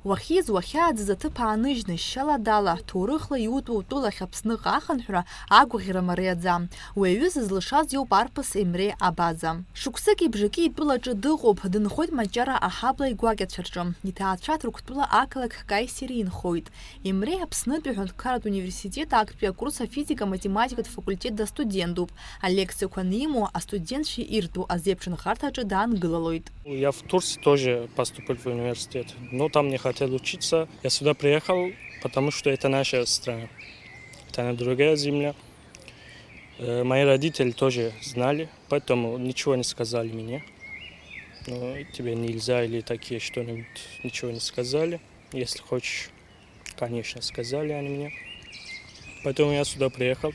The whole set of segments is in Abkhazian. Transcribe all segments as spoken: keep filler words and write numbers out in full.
Уахьиз, уахьааӡаз аҭыԥ ааныжьны, шьала-дала, ҭоурыхла иутәу тәылахь Аԥсныҟа ахынҳәра агәаӷьра мариаӡам. Уи аҩыза зылшаз иоуп арԥыс Емре Абаза. Шықәсыки бжаки итәылаҿы дыҟоуп, дынхоит Маҷара аҳабла игәакьацәа рҿы. Иҭаацәа Ҭырқәтәыла ақалақь Каисери инхоит. Емре Аԥснытәи аҳәынҭқарратә университет актәи акурс афизика-математикатә факультет дастудентуп. Алекциақәа анимоу, астудентцәа иртәу азеиԥшынхарҭаҿы даангылалоит. Я в Турции тоже поступил в университет, но там не хотел учиться. Я сюда приехал, потому что это наша страна. Это не другая земля. Э, мои родители тоже знали, поэтому ничего не сказали мне. Ну, тебе нельзя или такие что-нибудь ничего не сказали. Если хочешь, конечно, сказали они мне. Поэтому я сюда приехал.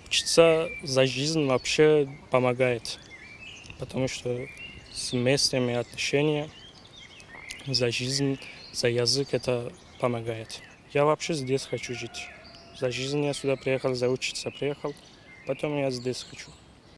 Учиться за жизнь вообще помогает, потому что с местными отношения за жизнь, за язык это помогает. Я вообще здесь хочу жить. За жизнь я сюда приехал, за учиться приехал, поэтому я здесь хочу.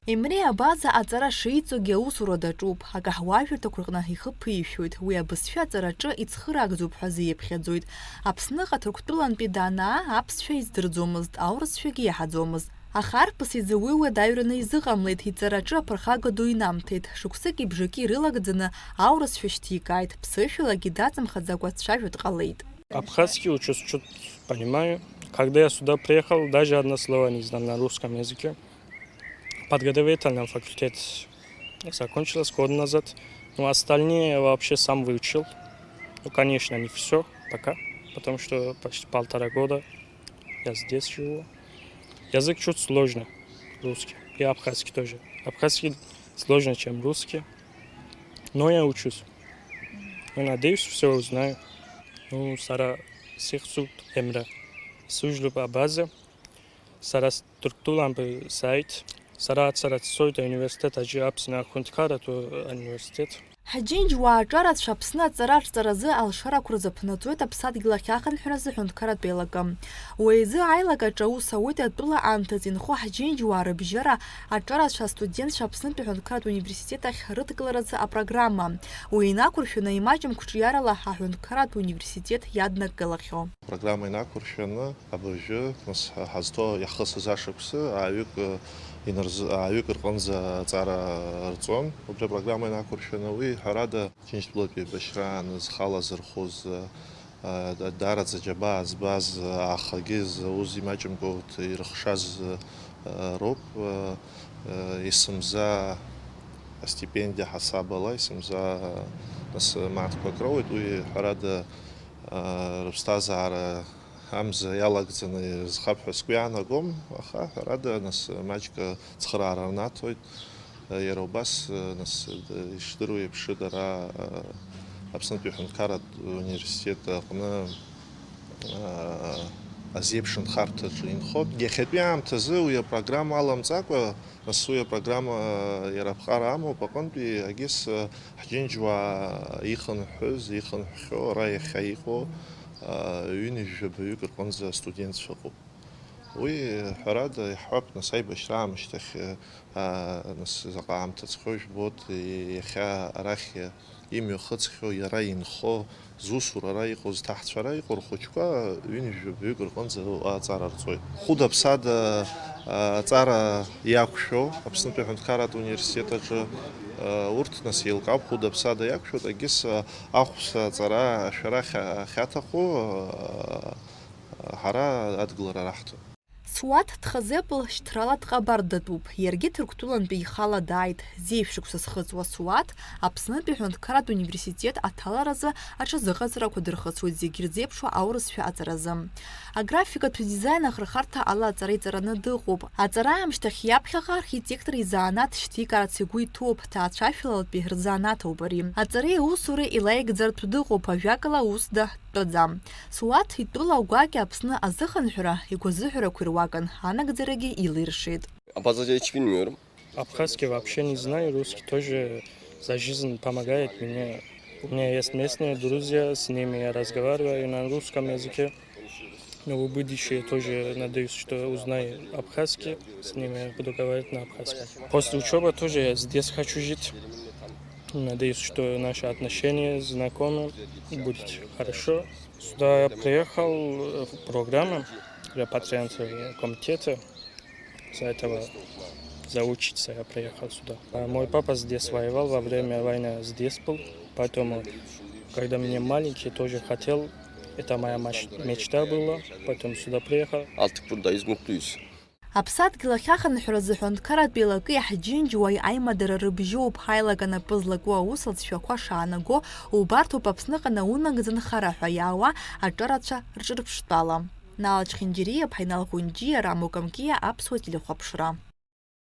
Емре Абаза аҵара шеиҵогьы аусура даҿуп, акаҳуажәырҭақәа рҟны ихы ԥишәоит, уи абызшәа аҵараҿы ицхыраагӡоуп ҳәа азы иаԥхьаӡоит. Аԥсныҟа Ҭырқәтәылантәи данаа, аԥсшәа издырӡомызт, аурысшәагьы иаҳаӡомызт. Аха арԥыс изы уи уадаҩраны изыҟамлеит, иҵараҿы аԥырхага ду инамҭеит, шықәсыки бжаки ирылагӡаны аурысшәа шьҭикааит, ԥсышәалагьы даҵамхаӡакәа дцәажәо дҟалеит. Абхазский учусь, чуть понимаю. Когда я сюда приехал, даже одно слово не знал на русском языке. Подготовительный факультет закончилось год назад. Ну, остальные я вообще сам выучил. Ну, конечно, не все пока, потому что почти полтора года я здесь живу. Язык чуть сложно, русский. И абхазский тоже. Абхазский сложно, чем русский. Но я учусь. Ну, надеюсь, все узнаю. Ну, сара сыхьӡуп Емре. Сыжәлоуп Абаза. Сара Ҭырқәтәылантәи сааит. Сара ацара сцоит ауниверситет аҿы Аԥсны аҳәынҭқарратә университет. Ҳџьынџьуаа аҿарацәа Аԥсны аҵара рҵаразы алшарақәа рзаԥнаҵоит аԥсадгьыл ахь ахынҳәразы аҳәынҭқарратә еилакы. Уи азы аилакаҿы аус ауеит атәыла аамҭазы инхо ҳџьынџьуаа рыбжьара аҿарацәа астудентцәа Аԥснытәи аҳәынҭқарратә университет ахь рыдкыларазы апрограмма. Уи инақәыршәаны имаҷымкәа ҿиарала аҳәынҭқарратә университет иаднакылахьоу. Апрограмма инақәыршәаны абыржәы, нас, ҳазҭо иахысыз ашықәсы ааҩык, э, инарз-, ааҩык рҟынӡа аҵара рҵон. Убри апрограмма инақәыршәаны уи, ҳәарада, Џьынџьтәылатәи еибашьраан зхала зырхәыз, э, э, да-, даараӡа џьабаа збаз, э, аахагьы зауз имаҷымкәа урҭ ирыхшаз, э, роуп. Э, э, есымза астипендиа ҳасабала, есымза, э, нас, мааҭқәак роуеит. Уи, ҳәарада, э, рыԥсҭазаара амза иалагӡаны ирызхап ҳәа сгәы иаанагом, аха, ҳәарада, нас, маҷк ацхыраара рнаҭоит. Иара убас, нас, ишдыру еиԥш, дара Аԥснытәи аҳәынҭқарратә университет аҟны азеиԥш нхарҭаҿы инхоит. Иахьатәи аамҭазы уи апрограмма аламҵакәа, нас, уи апрограмма иара аԥҟара амоуп аҟынтәи, егьыс, ҳџьынџьуаа ихынҳәыз, ихынҳәхьоу, ара иахьа иҟоу, ҩынҩажәи жәабаҩык рҟынӡа астудентцәа ыҟоуп. Уи, ҳәарада, иаҳҳәап, нас, аибашьра аамышьҭахь, аа, нас, заҟа аамҭа ҵхьоу жәбоит, иахьа арахь имҩахыҵхьоу, иара инхо, зусура ара иҟоу, зҭаҳцәа ара иҟоу рхәыҷқәа ҩынҩажәи жәабаҩык рҟынӡа аҵара рҵоит. Хәыда-ԥсада, аа, аҵара иақәшәо Аԥснытәи аҳәынҭқарратә университет аҿы, аа, урҭ, нас, еилкаауп, хәыда-ԥсада иақәшәоит, егьыс, аа, ахәса аҵара ашәара ахьа-, ахьаҭаху, аа, ҳара адгылара раҳҭоит. Суаҭ Тхазепл шьҭрала дҟабардатәуп, иаргьы Ҭырқәтәылантәи ихала дааит, зеижә шықәса зхыҵуа Суаҭ, Аԥснытәи аҳәынҭқарратә университет аҭаларазы аҽазыҟаҵарақәа дырхыҵуеит зегь ирзеиԥшу аурысшәа аҵаразы. Аграфикатә дизайн ахырхарҭа ала аҵара иҵараны дыҟоуп. Аҵара аамышьҭахь иаԥхьаҟа архитектор изанааҭ шьҭикаарц игәы иҭоуп, ҭаацәашәалатәи рзанааҭ ауп ари. Аҵареи аусуреи илаигӡартә дыҟоуп, ажәакала, аус да-, тәаӡам. Суаҭ итәыла гәакьа Аԥсны азыхынҳәра игәазыҳәарақәа ируакын, анагӡарагьы илиршеит. Абаза ҷа ичпин миорум. Абхазский вообще не знаю, русский тоже за жизнь помогает мне. У меня есть местные друзья, с ними я разговариваю на русском языке. Но в будущее тоже надеюсь, что узнаю абхазский, с ними буду говорить на абхазском. После учёбы тоже я здесь хочу жить. Надеюсь, что наши отношения, знакомы, будет хорошо. Сюда я приехал, э, в программу репатрианта комитета. Из-за этого, за учиться я приехал сюда. А мой папа здесь воевал, во время войны здесь был. Поэтому, когда мне маленький, тоже хотел. Это моя маш- мечта была. Поэтому сюда приехал. Алты курда измуклюз. Аԥсадгьыл ахьахынҳәра азы аҳәынҭқарратә еилакеи ҳџьынџьуаҩ аимадара рыбжьоуп, ҳаилак анапы злаку аус алҵшәақәа шаанаго, убарҭоуп Аԥсныҟа наунагӡа нхара ҳәа иаауа аҿарацәа рҿырԥштәала. Нал Чхинџьириа, Ԥаинал Хәынџьиа, Рамо Камкиа, Аԥсуа телехәаԥшра.